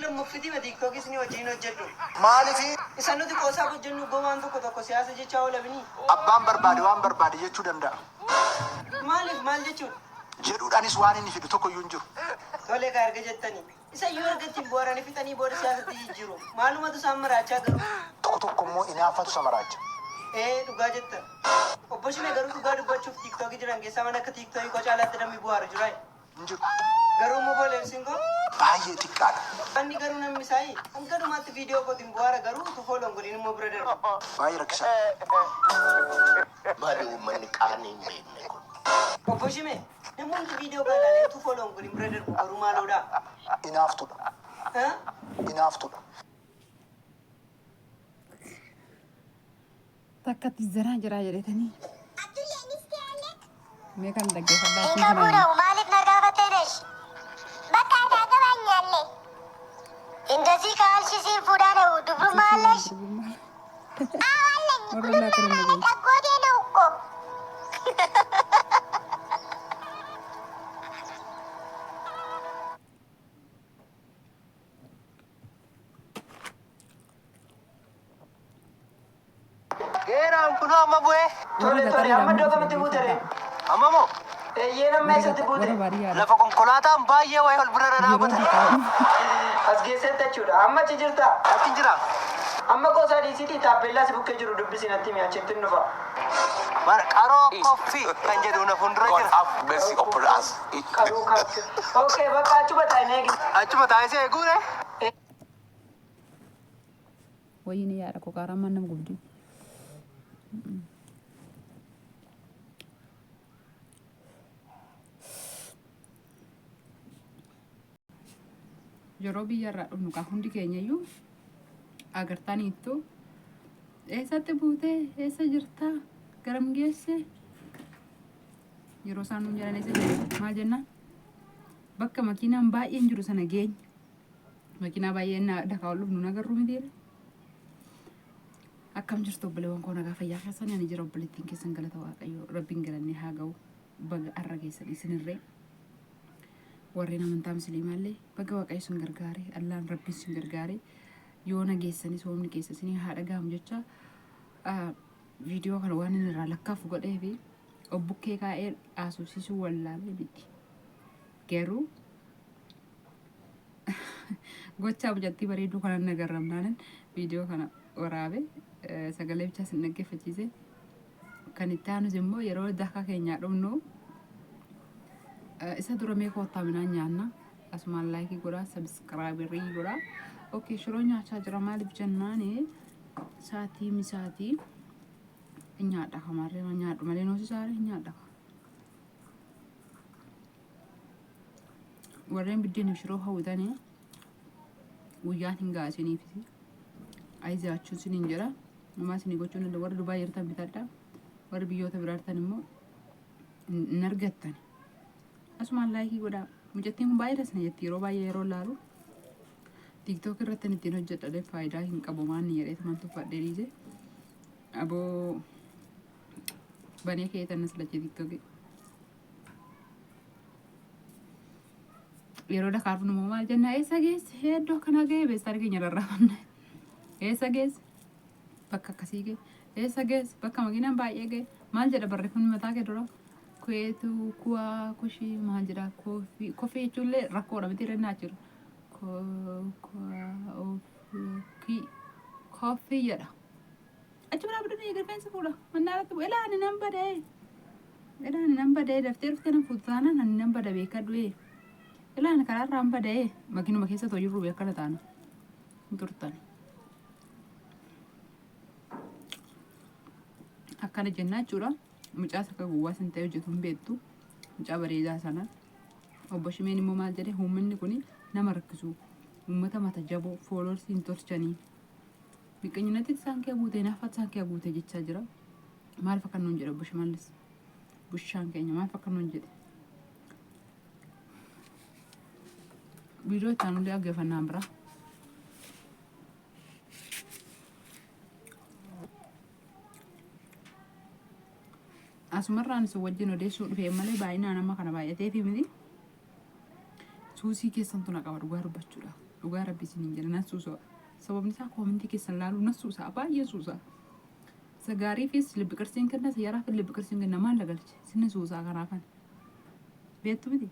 Lammaffiti TikTokis ni wajjin hojjedhu. Maaliif Isa nuti qoosaaf hojjennu gowwaan tokko tokko siyaasa jechaa oolabini. Abbaan barbaade waan barbaade jechuu danda'a. Maaliif maal jechuudha? Jedhuudhaanis waan inni fidu tokko iyyuu hin jiru. Tolee kaa erga jettanii. Isa iyyuu erga ittiin bohaaranii fixanii booda siyaasatti jijjiiru. Maalumatu isaan maraachaa garuu? Tokko tokko immoo inaaffatu isa maraacha. Ee, dhugaa jettan. Obbo Shimee, garuu dhugaa dubbachuuf TikTokii jiran keessaa mana akka TikTokii koo caalaatti namni bohaaru jira. Hin jiru. Garuu immoo followers koo Baay'ee xiqqaadha. Anni garuu namni isaa hanga dhumaatti viidiyoo kootiin bohaara, garuu utuu follow hin godhin immoo bira darba. Baay'ee rakkisaadha. Maali uummanni qaanii hin beekne kun? Obbo Shimee, namoonni viidiyoo kana ilaalee utuu follow hin godhin bira darbu garuu maaloodha? Inaaftudha. Ha? Inaaftudha. Takkatti zaraa jiraa jedhetanii. Mee kan dhaggeeffadhaa Hin isin kana. qabuudhawu maaliif na gaafatteenesh? Bakka ati agabaኛለ እንደዚህ ካልሽ ሲን ፉዳ ነው ድብሩማ አለሽ? አዎ አለኝ። ወረዳ ጉልማ ከረመ ማለት አጎቴ ነው እኮ። Geeraan kun amma bu'ee. Warra Tole tole, gaxareedha amma amma iddoo dhufe kamitti buute ree? dhaggeeffadhaa. Amma moo? Eeyyee, namni Warra eessatti buute? warra baadiyyaadha. Lafa konkolaataan baay'ee wayii ol bira Yeroo dhadhaabata. dakaa'u. As geessetti jechuudha. Amma achi jirta? Achi jira. Amma qoosaa dhiisiitii taappellaa si bukkee jiru dubbisi natti himi, achitti hin dhufa. Qaroo Coffee kan jedhu na fuuldura God jira. have mercy upon us. Qaroo Coffee. Okay, bakka achuma taa'ee eegi. Achuma taa'ee si eeguure? Wayini yaadha koo qaaramaan nama gubdi. Yeroo biyyarraa dhufnu kaa hundi keenya iyyuu agartaniittu, eessatti buutee, eessa jirtaa, garam geesse yeroo isaan nuun jedhan, eessa jedhe maal jennaan, bakka makiinaan baay'een jiru sana geenya. Makiinaa baay'een dakaa ol dhufnu nagarru mitiidha. Akkam jirtu obboleewwan koo? Nagaa fayyaa keessan? Ani jira, obboleettiin keessan, galata Waaqayyo, Rabbiin galannee haa ga'u. Baga arra keessan isinirree. Warreen amantaa musliimaallee baga Waaqayyo isin gargaare, Allaan Rabbiin isin gargaare, yoo nageessanis soomni keessa isinii haa dhaga'amu jecha. Viidiyoo kana waan inni irraa lakkaafu godhee fi obbukkee kaa'ee haasofsiisuu wallaalee miti. Garuu gochaa mucattii bareedduu kana nagarramnaanin viidiyoo kana waraabe, sagalee bichaa isin dhaggeeffachiise. Kan itti aanus immoo yeroo daka keenyaa dhumnu, isa dura mee koottaa midhaan nyaanna. Asumaan like godhaa, subscribe godhaa. Okay, shiroo nyaachaa jira. Maaliif jennaani, saatii misaatii nyaadha, kamaarree nyaadhu malee noosisaare nyaadha. Warreen biddeeniif shiroo hawwitanii guyyaan hin gaasiniifis ayizaachuun isiniin jira. Namaa isinii gochuu danda'u. Warri Dubaay jirtan bitadha. Warri biyyoota biraa jirtan immoo hin argattan. Asumaan like godhaa. Mucattiin kun baay'ee dasna jetti. Yeroo baay'ee yeroo laalu TikTok irratti ittiin hojjedha faayidaa hin qabu maanni jedhee tuman tuffadhee dhiise. Aboo banee ka'ee tannas lachee TikTokii. Yeroo dakaaf nu maal jenna? Eessa geesse? Iddoo akkana ga'e, beestaan keenya rarraafanne. Eessa geesse? Bakka akkasii ga'e. Eessa geesse? Bakka makiinaan baay'ee ga'e. Maal jedha barreeffamni mataa kee dura? Kuweetu kuwaa kushii maal jedha? Coffee coffee jechuunillee rakkoodha miti rennaa jiru. Coffee coffee jedha. Achi biraa bidanii rifeensa fuula mannaa irratti bu'e. Ilaa, ani nan badee. Ilaa, ani nan badee, daftee dhuftee nan fuutu taanaan ani nan bada, beekadhu. Ilaa, ani karaarraan badee makiinuma keessa too jirru akkana taana hin turtan. Akkana jennaa jechuudha. Mucaas akka gowwaa san ta'e hojjetu hin beektu. Mucaa bareedaa sana. Obbo Shimeen immoo maal jedhe? Uummanni kun nama rakkisu. Uummata mata jaboo followers hin tolchanii. Miqqanyinatti isaan kee guute, hinaaffatti isaan kee guute jechaa jira. Maal fakka nuun jedhe obbo Shimallis? Bushaan keenya maal fakka nuun jedhe? Viidiyoo itti aanullee dhaggeeffannaan bira. Asumarraan isin wajjin odeessuu dhufee malee baay'inaan amma kana baay'ateefi miti. Suusii keessantu na qaba dhugaa dubbachuudhaaf. Dhugaa Rabbi isiniin jedha, nan suusa. Sababni isaa koomentii keessan laaluu nan suusa, baay'ee suusa. Isa gaariifis libbi qirsiin kenna, isa yaraafis libbi qirsiin kenna, maal lagalche sinni suusaa kanaafan. Beektu miti?